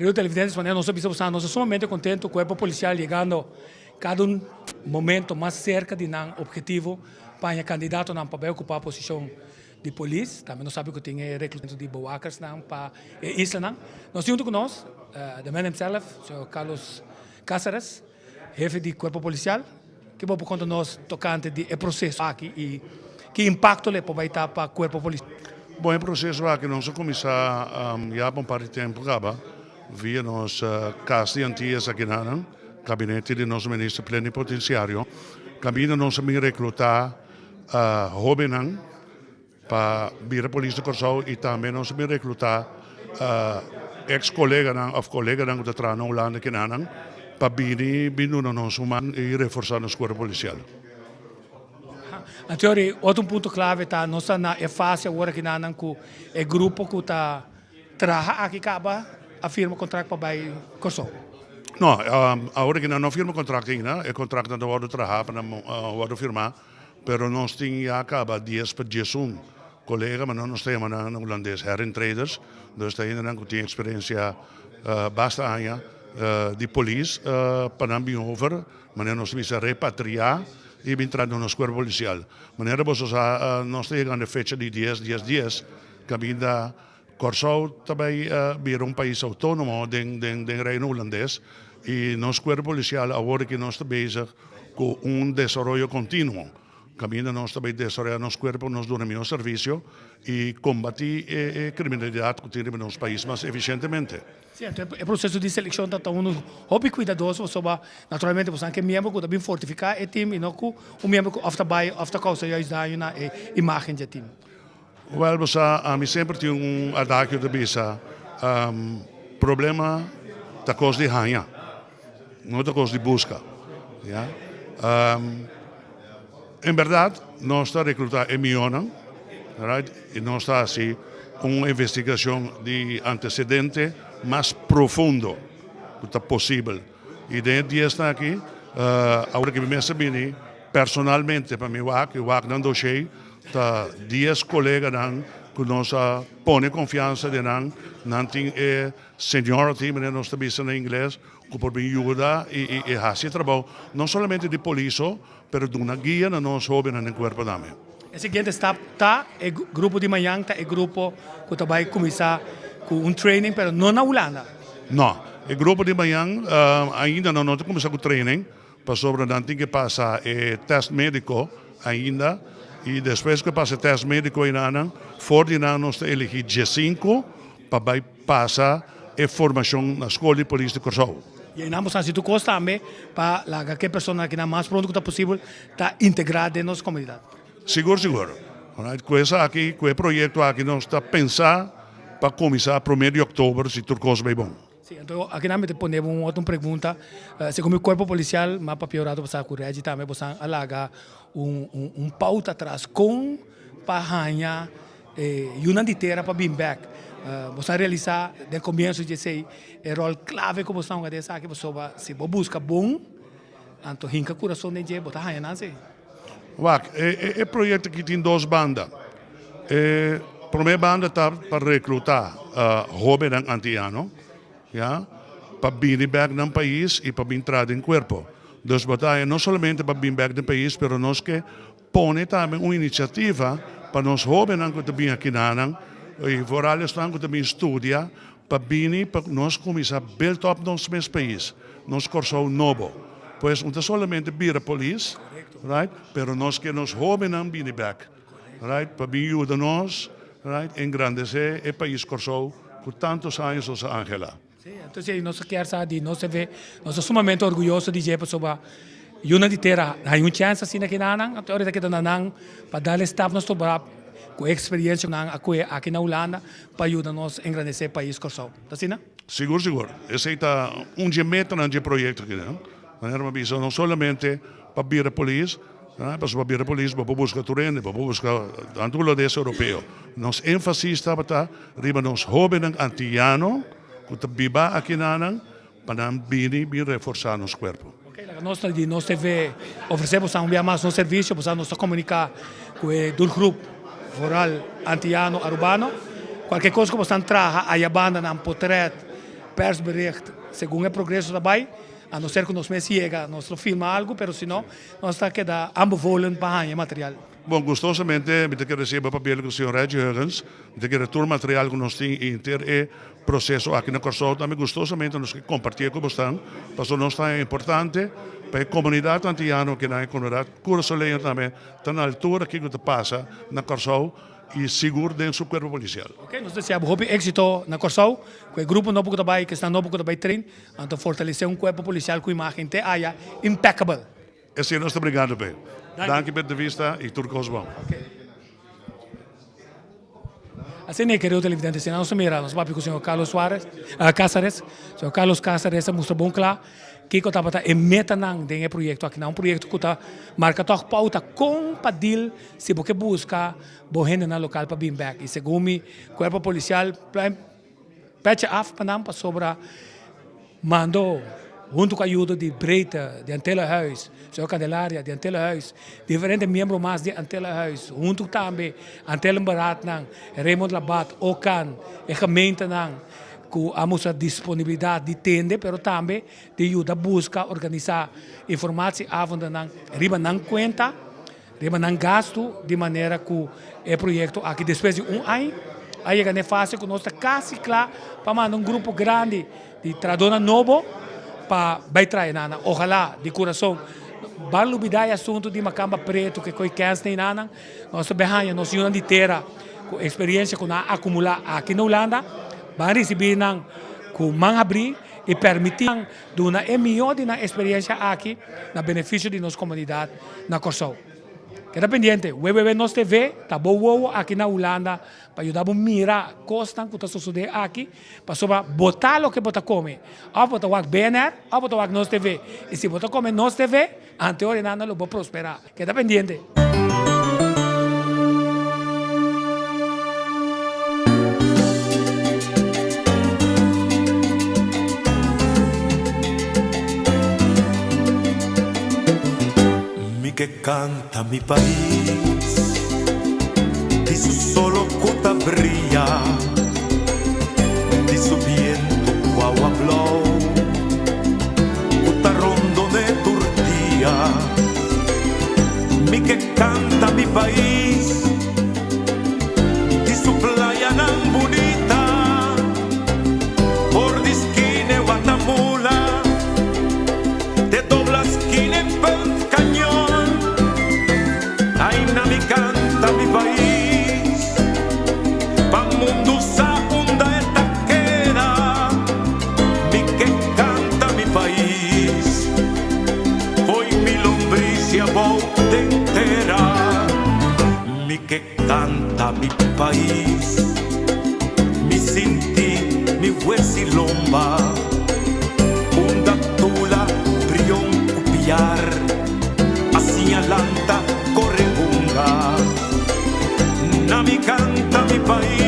Kerido televidentes, manera nos a bisa boso, nos ta sumamente contento, Cuerpo Policial yegando cada un momento mas cerca di nan objetivo pa haña candidatonan pa bay ocupa posicion di polis. Tambe nos sabi cu tin e reclutamiento di bewakersnan pa e islanan. Nos tin hunto cu nos the man himself, señor Carlos Cáceres, hefe di Cuerpo Policial. Ke bo por conta nos tocante di e proceso aki y ki impacto lo e por bay ta pa Cuerpo Policial? Bon, e proceso aki nos a cuminsa ya pa un par di tempo caba via nos Cas di Antillas akinanan, Gabinete di nos Minister Plenipotenciario, caminda nos a bin recluta hobennan pa bira polis di Kòrsou i tambe nos a bin reklutá eks koleganan òf koleganan ku ta traha na Hulanda kinanan pa bini bin duna nos un man i reforsá nos kuerpo polisial. Anto yori otro un punto klave ta nos ta na e fase awor kinanan ku e grupo ku ta traha aki kaba a firma kontrakt pa bai Kòrsou. No, awor kinan no a firma kontrakt ainda, e kontraktnan ta wòrdu traha pa nan wòrdu firmá. Pero nos tin ya caba dies pa 11 colega, ma nos ta yama nan na Hulandes herintreders, dus ta hendenan cu tin experiencia basta aña di polis pa nan bin over, manera nos ta bisa repatria y bin traha den nos cuerpo policial. Manera boso sa nos ta yegando e fecha di dies dies dies caminda Kòrsou ta bai bira un pais outónomo den Reino Hulandes i nos kuerpo polisial awor aki nos ta bezig ku un desaroyo kontinuo kaminda nos ta bai desaroyá nos kuerpo, nos duna mihó servisio i kombatí e kriminalidat ku tin riba nos pais mas efisientemente. Sí, anto e proseso di selekshon ta unu hopi kuidadoso pasobra naturalmente boso nan ke miembro ku ta bin fortifiká e tim i no ku un miembro ku òf ta bai òf ta kousa juist daño na e imágen di e tim. Wel bo sa, ami semper tin un adagio ta bisa, problema ta kos di haña, no ta kos di buska, ya. En berdad nos ta recluta e mihónan, right, y nos ta haci un investigacion di antecedente mas profundo cu ta posibel. Y den e diesnan aki, awor ki mi mester bini personalmente pa mi wak y wak nan doshey, Ta dies koleganan ku nos a pone konfiansa den nan. Nan tin e seniority, manera nos ta bisa na ingles, ku por bin yuda i hasi e trabou, no solamente di polis so, pero duna guia na nos hóbennan den kuerpo tambe. E siguiente stap ta e grupo di mañan ta e grupo ku ta bai kuminsá ku un training, pero no na Hulanda. No, e grupo di mañan ainda no ta kuminsá ku training, Pasobra nan tin ke pasa e tèst médiko ainda i despues ku e pasa e tèst médiko einanan, for di nan nos ta eligí 15 pa bai pasa e formashon na Skol di Polis di Kòrsou. I einan bo sa hasi tur kos tambe pa laga ke persona akinan mas pronto ku ta posibel ta integrá den nos komunidat. Sigur sigur. Ku esaki, ku e proyekto aki nos ta pensa pa kuminsá promé di òktober si tur kos bai bon. Sí, anto akinan mi ta pone bo un otro pregunta. Segun mi cuerpo policial, m'a papia un rato pasá cu Reggie tambe, bosan a laga un un pauta atras con pa haña e yunan di tera pa bin bek. Bosan a realisa den comienso di esey e rol clave cu bosan hunga den esaki pasobra si bo busca bon, anto hinca curason den dje, bo ta haña nan si. Wak, e proyecto aki tin dos banda. E prome banda ta pa recluta hobennan antiano, ya, pa bini bek nan pais y pa bin traha den cuerpo. Dus bo ta haña no solamente pa bin bek den pais, pero nos ke pone tambe un iniciativa pa nos hobennan cu ta bin akinanan y vooral esnan cu ta bin studia pa bini pa nos cuminsa build up nos mes pais, nos Corsou nobo. Pues no ta solamente bira polis, right, pero nos ke nos hobennan bini bek, right, pa bin yuda nos, right, engrandece e pais Corsou cu tantos años nos a anhela. Sí, entonces nos kier sa di nos TV, nos ta sumamente orguyoso di dje pasobra yunan di tera haña un chance asina ki nan, anto ahorita kita na nan pa dal e stap nos tobra cu e experiencia cu nan a coge aki na Hulanda pa yuda nos engrandece pais Corsou. Ta asina? Sigur, sigur. Esey ta un dje metanan dje proyecto aki, no? Manera mi a bisa, no solamente pa bira polis, pasobra pa bira polis bo por busca tur hende, bo por busca tanto hulandes europeo. Nos enfasis tabata riba nos hobennan antiano cu ta biba akinanan pa nan bini bin reforsa nos cuerpo. Ok, laga nos ta di nos TV ofrece boso un bia mas nos servicio, boso nos ta comunica cu e doelgroep vooral antiano, arubano. Cualkier cos cu boso traha aya banda nan potret. persbericht segun e progreso ta bai, a no ser ku nos mes yega nos lo filma algu, pero si no nos ta keda aanbevolen pa haña e material. Bon, gustosamente mi ta kere reciba papel ku señor Reggie Huggins, mi ta kere tur material ku nos tin i henter e proseso aki na Kòrsou tambe gustosamente nos ke kompartié ku bosnan, pasobra nos ta importante pa e komunidat antiano kinan e komunidat kurasoleño tambe ta na altura kiko ta pasa na Kòrsou i sigur den su kuerpo polisial. Ok, nos desea bo hopi éksito na Kòrsou ku e grupo nobo ku ta bai, ku esnan nobo ku ta bai train, anto fortalesé un kuerpo polisial ku imágen te aya impeccable. Esei nos ta brigando p'e. Danki p'e entrevista i tur kos bon. Asina e kerido televidente, asina nos a mira, nos papia ku señor Carlos Suarez, Cáceres. Señor Carlos Cáceres a mustra bon kla kiko tabata e metanan den e proyekto aki. Un proyekto ku ta marka tòg pouta kon pa deal si bo ke buska bo hendenan lokal pa bin bèk. I segun mi, kuerpo polisial Pecha af pa nan pasobra mando hunto cu ayudo di Breedte, di Antillenhuis, señor Candelaria di Antillenhuis, diferente miembro mas di Antillenhuis, hunto tambe Antillenberaadnan, Raymond Labat, Ocan, e gemeentenan cu a mustra disponibilidad di tende pero tambe di yuda busca, organisa informatieavondennan riba nan cuenta. Riba nan gastu di manera ku e proyekto aki despues di un aña a yega na e fase ku nos ta kasi kla pa manda un grupo grandi di trahadónan nobo pa bai traha nan. Ojalá di kurason ban lubidá e asuntu di makamba pretu ke koi kèns na nan. Nos ta bai haña nos yunan di tera ku eksperiensia ku nan a akumulá aki na Hulanda ban risibí nan ku man habrí i permití nan Duna e mihó di nan eksperiencia aki na benefisio di nos komunidat na Kòrsou. Keda pendiente, www.nostv ta bo wowo aki na Hulanda pa yuda bo mira kosnan ku ta sosodé aki, pasobra bo ta loke bo ta kome. Òf bo ta wak BNR òf bo ta wak Nos TV. I si bo ta kome Nos TV, anteor enana lo bo prosperá. Keda pendiente. Mi ke kanta mi pais di su solo ku ta bria, di su bientu ku awa blou ku ta rondon'é tur dia. Mi ke kanta mi pais di su playanan bunita, for di skine Watamula te dobla skine Punt Cañon. Aina mi kanta mi pais pa mundu sa unda e ta keda. Mi ke kanta mi pais. Fo'i mi lombrisia bou den tera. Mi ke kanta mi pais. Mi sinti mi huesi lomba. Unda tula brion ku piar. A siña lanta kore hunga. Na mi kanta mi pais.